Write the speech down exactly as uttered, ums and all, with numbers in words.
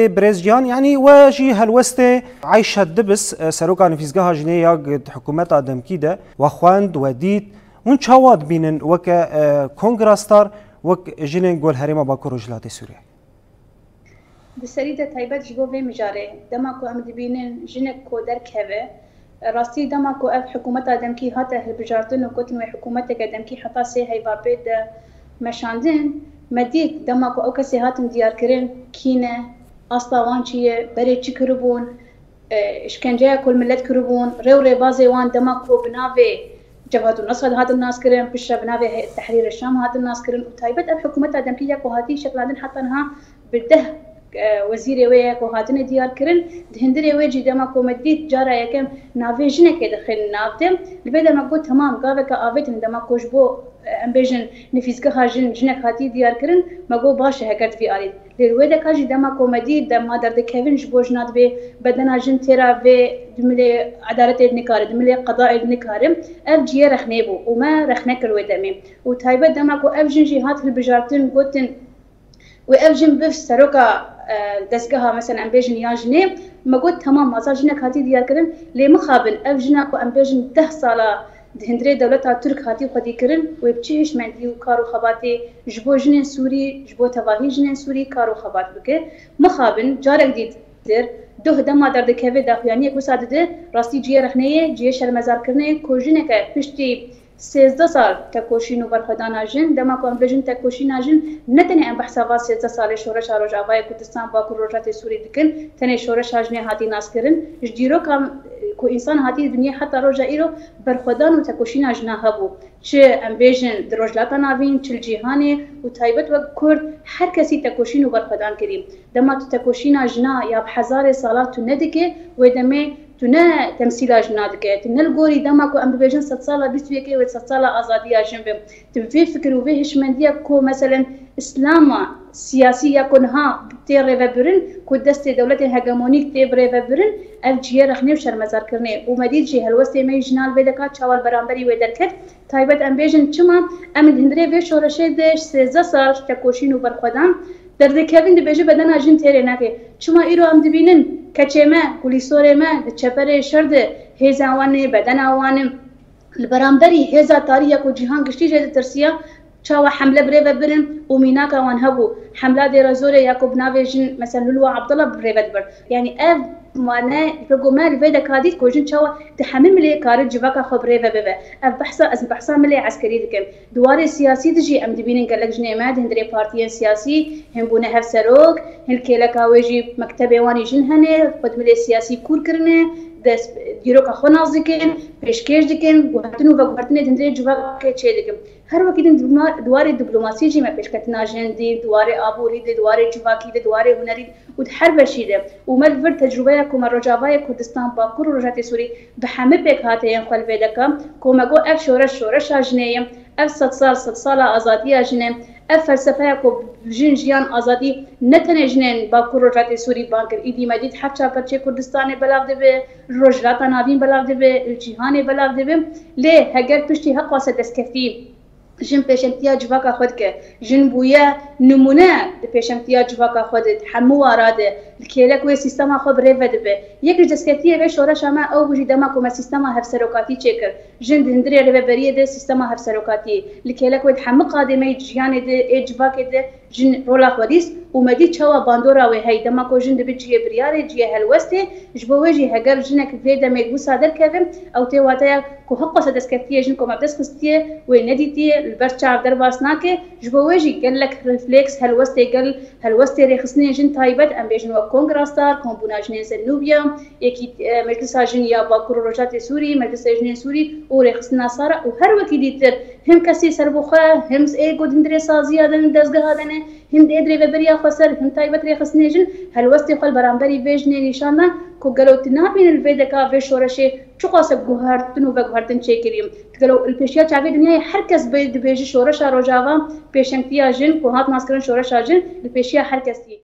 Birêz Cihan, yanî we jî helwestê Eyşet Dibis, e, seroka nivîzgeha jinê ya g-, hikûmeta demkî de we xwend, we dît. Hûn çawa dibînin weke, e, Kongra Star, wek jinên gol herêma Bakur Rojhilatê Sûriyê? Di serî de taybet ji bo vê mijarê, dema ku em dibînin jinek ku derkeve, rastî dema ku ev hikûmeta demkî hate hilbijartin û gotin wê hikûmeteke demkî heta sê heyva pê de meşandin, me dît dema ku ew kesê hatin diyarkirin, kî ne, asta wan çi ye, berê çi kiribûn, e, îşkenceya ku li milet kiribûn, rê û rêbazê wan dema ku bi navê Cebhat û Nusra dihatin naskirin, piştre bi navê Heyet Tehrîrê Şam hatin naskirin û taybet ev hikûmeta demkî ya ku hatî şekilandin heta niha bi deh, e, wezîrê wê ye ku hatine diyarkirin. Di hundirê wê jî dema ku me dît cara yekem navê jinekê dixin nav de. Li vê de me got, temam, gaveke avêtin dema ku ji bo, e, em bêjin nifîsgeha jin, jinek hatî diyarkirin, me got, baş e, heger di vî alî. Lê li wê deka jî dema ku me dî dema derdikevin ji bo jina dibê bedena jin têra vê di milê edaletê nikare, di milê qedayê nikare. Ev cihê rexnê bû û me rexne kir wê demê. Û taybet dema ku ev jin jî hat hilbijartin, gotin, wê ev jin biv seroka, e, dezgeha, mesela em bêjin ya jinê, me got, temam, masa jinek hatî diyarkirin, lê mixabin ev jina ku em bêjin deh sala di hundirê dewleta Tirk hatî xwedîkirin, wê bi çi hişmendî û kar û xebatê ji bo jinên Sûrî, ji bo tevahî jinên Sûrî kar û xebat bike. Mixabin, carek dîtir, doh dema derdikeve daxuyaniyek wisa dide, rastî cihê rexneyê, cihê şermezarkirinê, ku jineke piştî sêzdeh sal tekoşîn û berxwedana jin, dema ku em bêjin tekoşîna jin, ne tenê em behsa van sêzdeh salê şoreşa Rojavayê Kurdistan, Bakur Rojatê Sûrî dikin, tenê şoreşa jinê hatî naskirin. Ji dîroka ku însan hatî dinyê heta roja îro berxwedan û tekoşîna jina hebû. Çi em bêjin di Rojhilata Navîn, çi li cîhanê û taybet wek Kurd her kesî tekoşîn û berxwedan kirî. Dema tu tekoşîna jina ya bi hezarê sala tu nedike, wê demê tu ne temsîla jina dike. Tu ne li gorî dema ku em bibêjin sedsala bîst û yekê wê sedsala azadiya jin be. Tu bi vê fikir û vê hişmendiya ku meselen Îslama siyasî ya ku niha tê rêvebirin, ku destê dewletên hegemonîk tê birêvebirin, ev cihê rexnê û şermezarkirinê. Û me dît jî helwestê me yî jinan li vê deka çawa li beramberî wê derket. Taybet em bêjin çima em li hundirê vê şoreşê de ji sêzdeh sal ji tekoşîn û berxwedan derdikevin, dibêje bedena jin têrê nake. Çima îro em dibînin keçê me, kulîsorê me di çeperê şer de hêza wan ê, bedena wan ê. Li beramberî hêza tarî ya ku cîhan giştî jê ditirsiya, çawa hemle birêve birin û mînaka wan hebû. Hemla Dêra Zorê ya ku bi navê jin, mesela Lulwa Abdullah birêve dibir. Yanî ev mane, li go me li vê deka dît ku jin çawa di hemî milê kare civaka xwe birêve bibe. Ev behsa, ez behsa milê eskerî dikim. Di warê siyasî de jî em dibînin gelek jinê me di hundirê partiyên siyasî, hin bûne hevserok, hin kêleka wê jî mektebê wan î jin hene, xwe di milê siyasî kûr kirine, dest, dîroka xwe nas dikin, pêşkêş dikin, guhertin û veguhertinê di hundirê civakê çê dikin. Her wekî din di ma-, di warê diplomasî jî me pêşketina jin dî, di warê aborî de, di warê civakî de, di warê hunerî de û di her beşî de. Û me li vir tecrûbeya ku me Rojavayê Kurdistan, Bakur û Rojatê Sûrî bi hemî pêkhateyên xwe li vê deka, ku me got ev şoreş, şoreşa jinê ye, ev sedsal, sedsala azadiya jin e, ev felsefeya ku jin, jiyan, azadî ne tenê jinên Bakur Rojatê Sûrî bang kir. Îdî me dît her çar perçê Kurdistanê belav dibe, li Rojhilata Navîn belav dibe, li cîhanê belav dibe. Lê heger piştî heqwase destkeftî jin pêşengtiya civaka xwe dike. Jin bûye nimûne di pêşengtiya civaka xwe de, di hemû wara de, li kêlek wê sîstema xwe bi rê ve dibe. Yek ji destkeftiyê vê şoreşa me ew bû jî dema ku me sîstema hevserokatî çêkir. Jin di hundirê rêveberiyê de sîstema hevserokatiyê. Li kêlek wê di hemû qadê me yê jiyanê de, ê civakê de, jin rola xwe dîst û me dît çawa bandora wê heyî. Dema ku jin dibe cihê biryarê, cihê helwestê, ji bo wê jî heger jinek vê demê wisa derkeve, ew tê wateya ku heqwasa destkeftiyê jin ku me bi dest xistiye, wê nedîtiye, li ber çav derbas nake. Ji bo wê jî gelek refleks helwestê gel, helwestê rêxistinên jin taybet, em bêjin wek Kongra Star, Kombûna Jinên Zenûbiya, Yekî, e, Meclisa Jin ya Bakur û Rojatê Sûrî, Meclisa Jinên Sûrî û Rêxistina Sara û her wekî dîtir, him kesî serbixwe, him ê ku di hundirê saziya de ne, dezgeha de ne, him di ê di rêveberiya xweser, him taybet rêxistinê jin, helwestê xwe li beramberî vê jinê nîşan da ku gelo tu nabînin li vê deka vê şoreşê çiqas e guhertin û veguhertin çêkirî. Gelo li pêşiya çavê dinyayê her kes bê dibêje şoreşa Rojava pêşengtiya jin ku hat naskirin şoreşa jin li pêşiya her kesî.